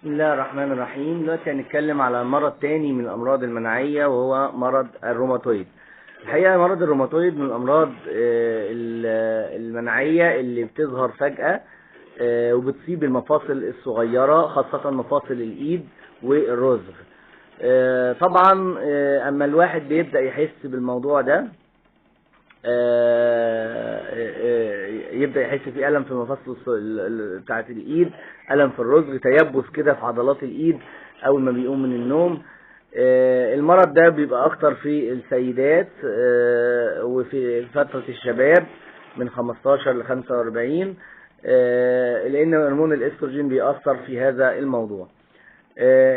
بسم الله الرحمن الرحيم. دلوقتي هنتكلم على مرض تاني من الأمراض المناعية، وهو مرض الروماتويد. الحقيقة مرض الروماتويد من الأمراض المناعية اللي بتظهر فجأة وبتصيب المفاصل الصغيرة، خاصة مفاصل الإيد والرزغ. طبعا أما الواحد بيبدأ يحس بالموضوع ده، يبدأ يحس في ألم في مفاصل بتاعة الإيد، ألم في الرزغ، تيبس كده في عضلات الإيد أول ما بيقوم من النوم. المرض ده بيبقى أكتر في السيدات وفي فترة الشباب من 15 ل 45، لأن هرمون الإستروجين بيأثر في هذا الموضوع.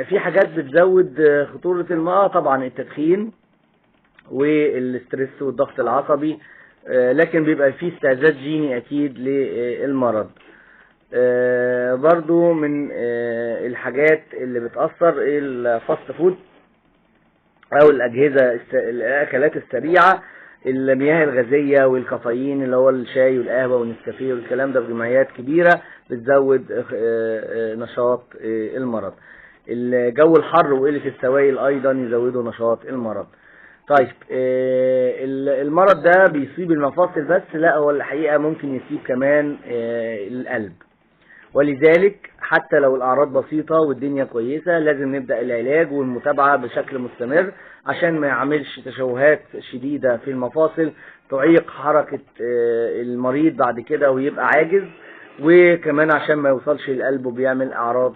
في حاجات بتزود خطورة المرض، طبعا التدخين وال stress والضغط العصبي، لكن بيبقى فيه استعداد جيني اكيد للمرض. برضو من الحاجات اللي بتأثر ال fast food او الاجهزة الاكلات السريعة، المياه الغازية والكافيين اللي هو الشاي والقهوة والنسكافيه والكلام ده بكميات كبيرة بتزود نشاط المرض. الجو الحر وقلة السوائل ايضا يزودوا نشاط المرض. طيب المرض ده بيصيب المفاصل بس؟ لا، هو الحقيقة ممكن يصيب كمان القلب، ولذلك حتى لو الأعراض بسيطة والدنيا كويسة لازم نبدأ العلاج والمتابعة بشكل مستمر عشان ما يعملش تشوهات شديدة في المفاصل تعيق حركة المريض بعد كده ويبقى عاجز، وكمان عشان ما يوصلش للقلب وبيعمل أعراض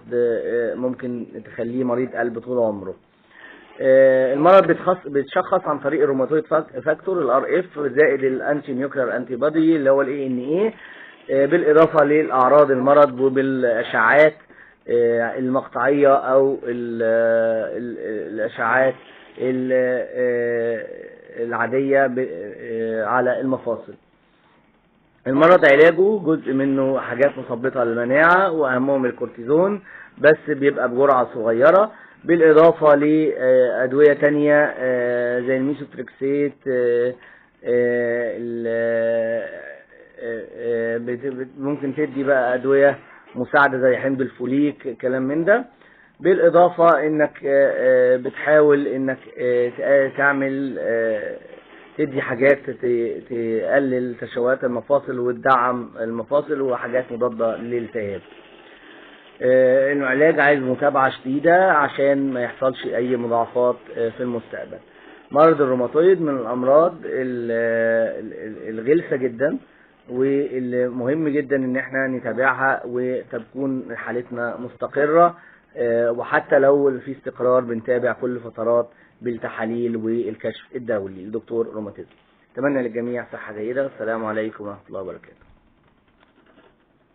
ممكن تخليه مريض قلب طول عمره. المرض بيتشخص عن طريق ال rheumatoid factor ال RF زائد ال anti-nuclear antibody اللي هو ال ANA، بالاضافة للاعراض المرض وبالاشعاعات المقطعيه او الاشعاعات العادية على المفاصل. المرض علاجه جزء منه حاجات مثبطه للمناعه واهمهم الكورتيزون، بس بيبقى بجرعه صغيرة، بالإضافة لأدوية تانية زي الميثوتريكسيت، ممكن تدي بقى أدوية مساعدة زي حمض الفوليك كلام من ده. بالإضافة إنك بتحاول إنك تعمل تدي حاجات تقلل تشوهات المفاصل وتدعم المفاصل وحاجات مضادة للالتهاب. العلاج عايز متابعة شديدة عشان ما يحصلش أي مضاعفات في المستقبل. مرض الروماتويد من الأمراض الغلسة جدا، واللي مهم جدا إن احنا نتابعها وتكون حالتنا مستقرة، وحتى لو في استقرار بنتابع كل فترات بالتحاليل والكشف الدولي لدكتور روماتيزم. أتمنى للجميع صحة جيدة. السلام عليكم ورحمة الله وبركاته.